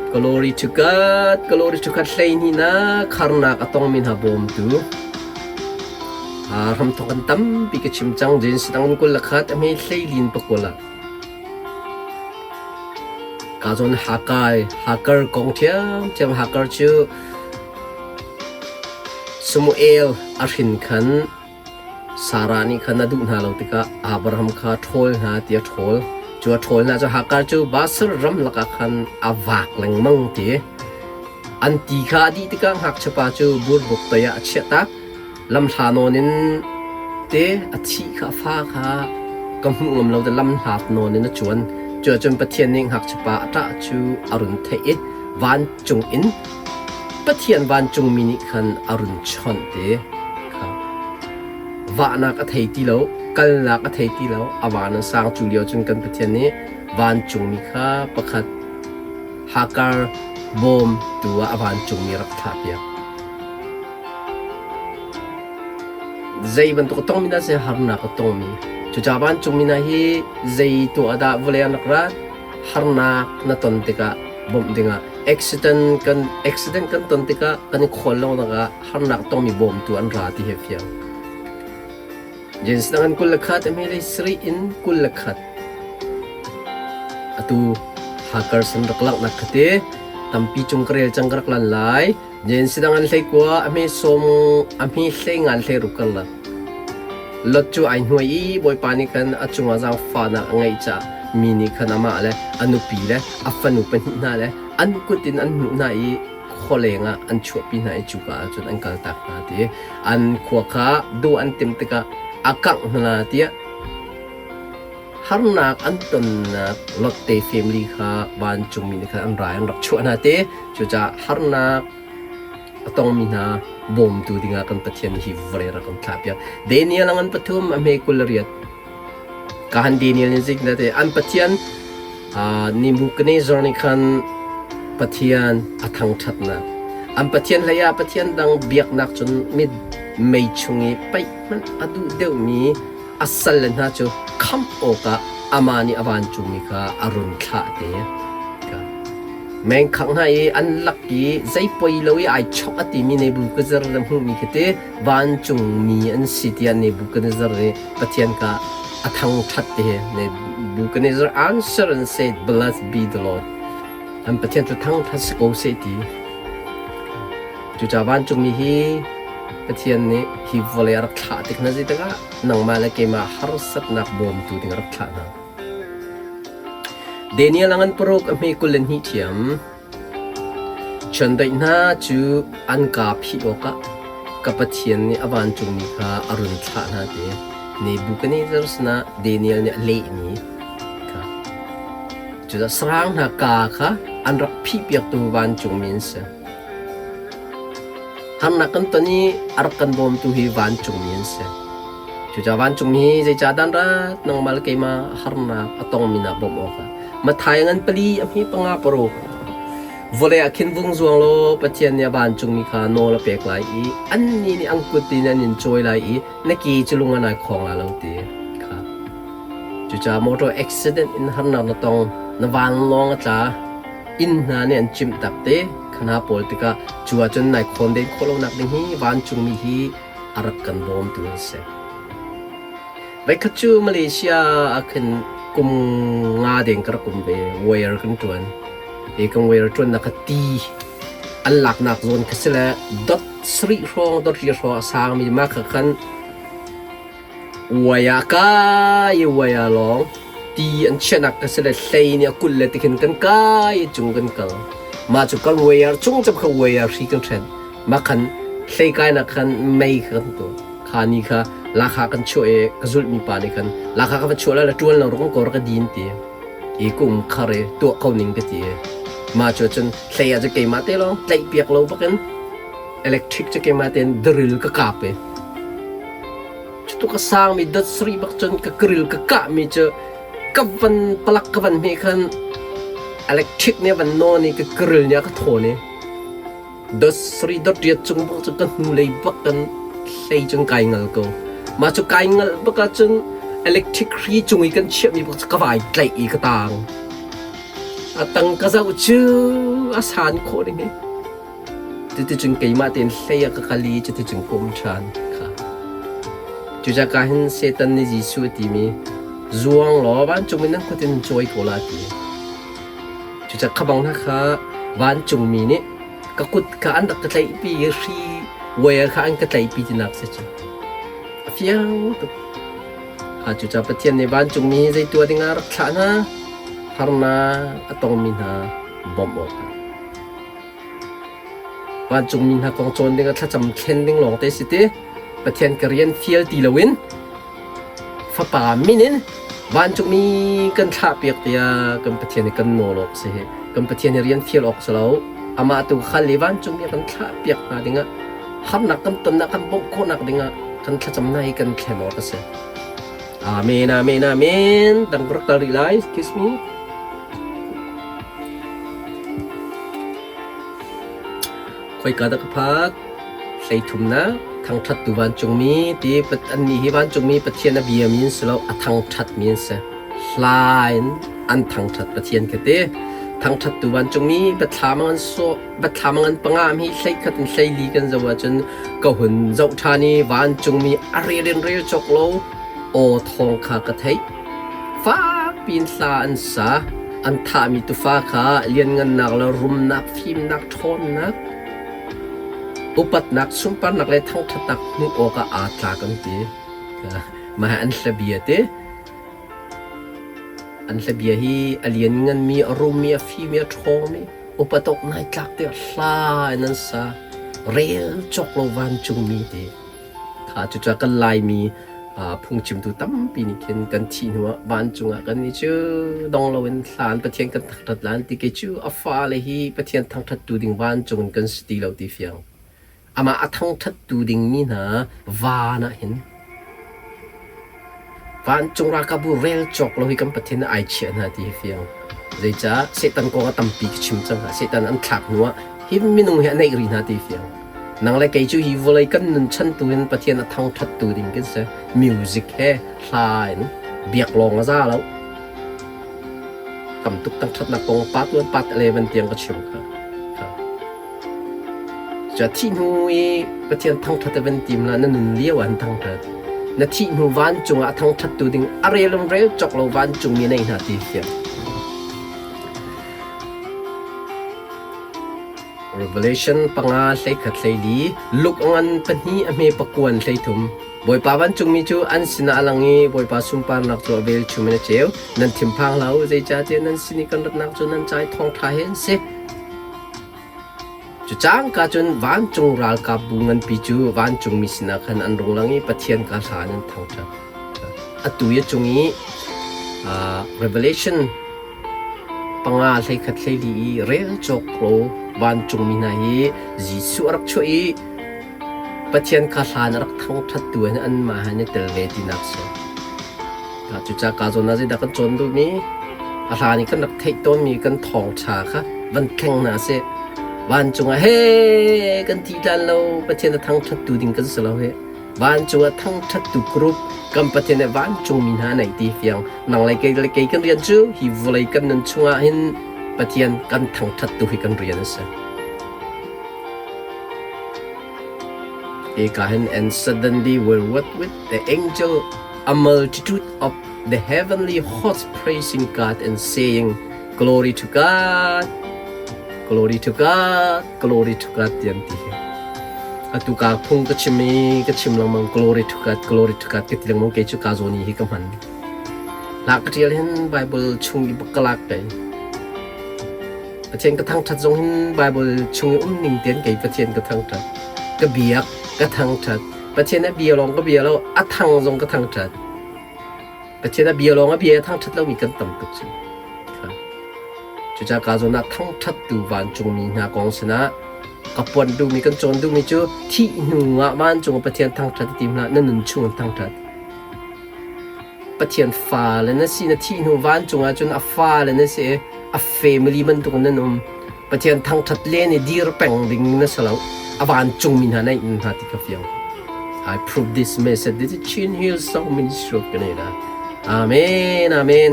Glory to God, glory to God 12 na kharnak a tongmi hna bawmtu. Hramthok an tampi ka chim cang James dang 21 a hme hleilin pakul ah. Ka zawn Hakai, Hakar kong ṭhiamṭhiam Hakar cu Samuel a hrin khan Sarah nih khan a duh hna lo tikah Abraham kha ṭhawl hna ti a ṭhawl. Cu a ṭhawl hna cu Hagar cu Basar ram lakah khan a vak lengmang ti. An ti kha a dih tikah ngakchiapa cu burbuk toi ah a chiahtak. Lamhla nawn in te a thih kha a fa kha ka hmuh ngam lo te lamhlat nawn in a cuan. Cu ahcun Pathian nih ngakchiapa a ṭah cu a run theih i vancung in Pathian vancungmi nih khan a run chawnh te kha vahnak a thei ti lo, kalnak a thei ti lo, a van a sang cu lio cun kan Pathian nih vancungmi kha pakhat Hakar bawm tu ah a vancungmi rak thlahpiak. Zei bantuk a tongmi dah si harnak a tongmi. Cucaah vancungmi hna hi zei tuah dah vawlei an rak rat? Harnak na ton tikah bawmh dingah accident kan accident kan ton tikah kan i khawl lo nakah harnak tongmi bawmtu an ra ti hi fiang. Jens dang an 21 a hme sri in 21 atu hackers an rak langhnak khate tampi cung ka rel cang ka rak lan lai Jens dang an hlei kua a hme som a hme hlei ngan hlei ruk kan lak Lot cu ai hnuai i Bawipa nih khan a cungah zaangfahnak a ngeih caah mi nih khan amah le a nupi le a fanu pahnih hna le an kut in an hnuh hna i khualeng ah an chuahpi hna i cuka ah cun an kaltak hna ti an khua kha duh an timh tikah a kangh hna tiah harnak an tonnak Lot te family kha vancungmi nih khan an rai an rak chuah hna ti cucaah harnak a tongmi hna bawmtu dingah kan Pathian hi vawlei rak kan thlahpiak. Daniel a ngan pathum a hme 28. Kahan Daniel nih zik te an Pathian Nebuchadnezzar nih khan Pathian a thangṭhatnak an Pathian hlei ah Pathian dang biaknak cun mit mei chung i paih hmanh a duh deuhmi a salle hna cu khamh awkah amah nih a vancungmi kha a run thlah te. Mengkhang hna i an lak i zei poi lo i ai chok a timi Nebuchadnezzar le hmuhmi khi te vancungmi an si tiah Nebuchadnezzar nih Pathian ka a thangṭhat te Nebuchadnezzar answer and said, Blessed be the Lord. An Pathian cu thangṭhat si ko seh ti. Cucaah vancungmi hi Pathian nih hi vawlei a rak thlah tik hna zeitikah nangmah le keimah harsatnak bawmtu ding a rak thlah hna. Daniel a ngan paruk a hme 22 ṭhiam. Chiandeih hna cu an kaa phih awkah ka Pathian nih a vancungmi kha a run thlah hna ti. Nebuchadnezzar sinah Daniel nih a lehmi kha. Cucaah sarang hna kaa kha an rak phihpiaktu vancungmi an si. Harnak kan ton i a rak kan bawmtu hi vancungmi an si. Cucaah vancungmi hi zeicah dan rat nangmah le keimah harnak a tongmi hna bawmh awkah Matthai ngan pali a hmi panga paruk vawlei ah khin vung zuang law Pathian nih a vancungmi kha nawl a pek lai i annih nih an kut in an in cawi lai i na ke cu lung an ai khawng lai lo ti kha. Cucaah motor accident in harnak na tong, na vanlawng a tla, inn hna nih an cimh tak te khana pawl tikah cu ahcun nai khawn den khawh lonak ding hi vancungmi hi a rak kan bawmtu an si. Voikhat cu Malaysia ah khin kum nga deng ka rak um ve. Wire kan ṭuan. Hi kan wire ṭuannak kha ti an laknak zawn kha si le dot sarih hrawng dot ri hrawng a sangmi mah kha khan Uai ah kai i uai ah lawng ti an chiahnak ka si le hlei nih a kulh le tikhin kan kai i cung kan kal. Mah cu kan uai cung cem kha uai hri kan hren. Mah khan hlei kainak khan mei kha kan tuah. Kha ni kha lakha kan chuah i ka zulhmi pa nih khan lakha ka va chuah lai le ṭuan lo rak ko rak ka din ti. I kum khar i tuah ko ning ka ti. Mah cu cun hlei ah cun keimah te lawng tlaih piak lo bakin electric cu keimah tein drill ka kap i Cutuk a sangmi dot sarih bak cun ka grill ka kahmi cu ka van palak ka van hmeh khan electric nih a van nawn i ka grill nih a ka thawn i dot sarih dot riat cung bak cu ka hnulei bak kan hlei cun kai ngal ko. Mah cu kai ngal bak ahcun electric hri cung i kan chiahmi bak cu ka vai tlaih i ka tang. A tang ka zoh cu. a san khawh ding hi. Cuticun keimah tein hlei ah ka kal i cuticun ka um ṭhan. Kha. Cucaka hin Satan nih Jesuh a timi, zuang law vancung in nan kut in cawi ko la ti. Cucak kha bang hna kha vancungmi nih ka kut kha an rak ka tlaihpi i hri wire kha an ka tlaihpi tinak si cu. A fiang tuk. Kha cucaah Pathian nih vancungmi hi zei tuah dingah a rak thlah hna? Harnak a tongmi hna bawmh awkah. Vancungmi hna kong cawn dingah thlacam thlen ding lawngte si ti. Pathian ka rian fial ti loin Fapa min in vancungmi kan thlahpiak tiah kan Pathian hi kan nawl awk si hi. Kan Pathian hi rian fial awk si lo. Amah tu khal i vancungmi a kan thlahpiak hna dingah harnak kan tonnak kan bawmh khawhnak dingah kan thlacamnak hi kan thlen awk a si. Amen, amen, amen. Dang rak kal rih lai. Kiss me. Khoika dah ka phak? Hleithumnak thangṭhattu vancungmi ti annih hi vancungmi Pathian a biami an si lo, a thangṭhatmi an si. Hla in an thangṭhat Pathian ka ti. Thangṭhattu vancungmi biathlam an sawh, biathlam an panga mi hleikhat in hleili kan zoh ahcun ka hun zoh ṭhan i vancungmi a rel in rel cawk lo aw thawng kha ka theih. Fakpi in hla an sa. An thahmi tufa kha lianngannak le rumnak, fimnak, ṭhawnnak, upatnak, sunparnak le thangṭhatnak hmuh awkah aa tlak an ti. Mah an hlabia te. An hlabia hi a liannganmi, a rummi, a fimi, a ṭhawngmi, upat awk nai tlak tiah hla in an sa. Rel cawk lo vancungmi ti. Kha cucu kan Laimi phungchimtu tampi nih khin kan thih hnuah vancung ah kan nih cu dong loin hlan Pathian kan thangṭhat lan ti kei cu a fale hi Pathian thangṭhattu ding vancung in kan si ti lo ti fiang. Amah a thangṭhattu dingmi hna van ah hin vancung ralkapbu rel cawk lo hi kan Pathian nih ai chiah hna ti hi fiang. Zeicah Satan kong a tampi ka chim cang hna. Satan an thlak hnuah hi minung hi a neih rih hna ti fiang. Nang le kei cu hi vawlei kan nun chan tu in Pathian a thangṭhat tu ding kan si. Music he hla in biak lawng a za lo. Tam tuk thangṭhatnak kong part 1 part 11 tiang ka chim kha. Cu thih hnu i Pathian thangṭhat a van tim la na nun lio ah an thangṭhat. Na thih hnu vancung ah a thangṭhattu ding a rel in rel cawk lo vancungmi nei hna ti fiang. Revelation 5 hleikhat hleili luk ngan pahnih a hme pakuan hleithum Bawipa vancungmi cu an sinah a lang i Bawipa sunparnak cu a velchum in a ceu. Nan thinphang hlah u, zeicahtiah nan sin i kan ratnak cu nan ca i thawngṭha he an si. Cu cangka cun vancung ralkapbu nganpi cu vancungmi sinah khan an rung lang i Pathian ka hla in an thangṭhat. Atu i a cung i Revelation 5 hleikhat hleili i rel cawk lo vancungmi hna hi Jesuh a rak chuah i Pathian kha hlan a rak thangṭhattu in anmah he an i tel ve tinak si. Cucaah ka zawn ah zeidah kan cawn duhmi? A hlan i kan rak theih tawnmi kan thawngṭha kha van thleng hna sih. Vancung ah he kan thi tlan lo, Pathian a thangṭhattu ding kan si lo hi. Vancung ah thangṭhattu group kan Pathian nih vancungmi hna a neih ti fiang. Nang le kei le kei kan rian cu hi vawlei kan nun chungah hin Pathian kan thangṭhattu hi kan rian a si. Hika hin and suddenly were what with the angel a multitude of the heavenly hosts praising God and saying, Glory to God, glory to God, glory to God ti an ti hi. Atu ka phung ka chim i ka chim lengmang glory to God, glory to God ka ti lengmang kei cu ka zawn i hi ka hman. Hla ka ṭial hin Bible chung i bak ka lak kei. Pathian ka thangṭhat zong hin Bible chung i um ning tein kei Pathian ka thangṭhat. Ka biak, ka thangṭhat. Pathian a bia lawng ka bia lo, a thang zong ka thangṭhat. Pathian a bia lawng a bia a thangṭhat lomi kan tam tuk cu. Cucaah ka zawn ah thangṭhattu vancungmi hna kong sinah ka puan duhmi kan cawn duhmi cu thih hnu ah vancung ah Pathian thangṭhat i tim hlah, na nun chung in thangṭhat. Pathian fale na si na thih hnu vancung ah cun a fale na si i a family bantuk in nan um. Pathian thangṭhat len i dir peng ding na si lo. A vancungmi hna na in hna ti ka fiang. I prove this message. This is Chin Hill Song Ministry of Canada. Amen. Amen.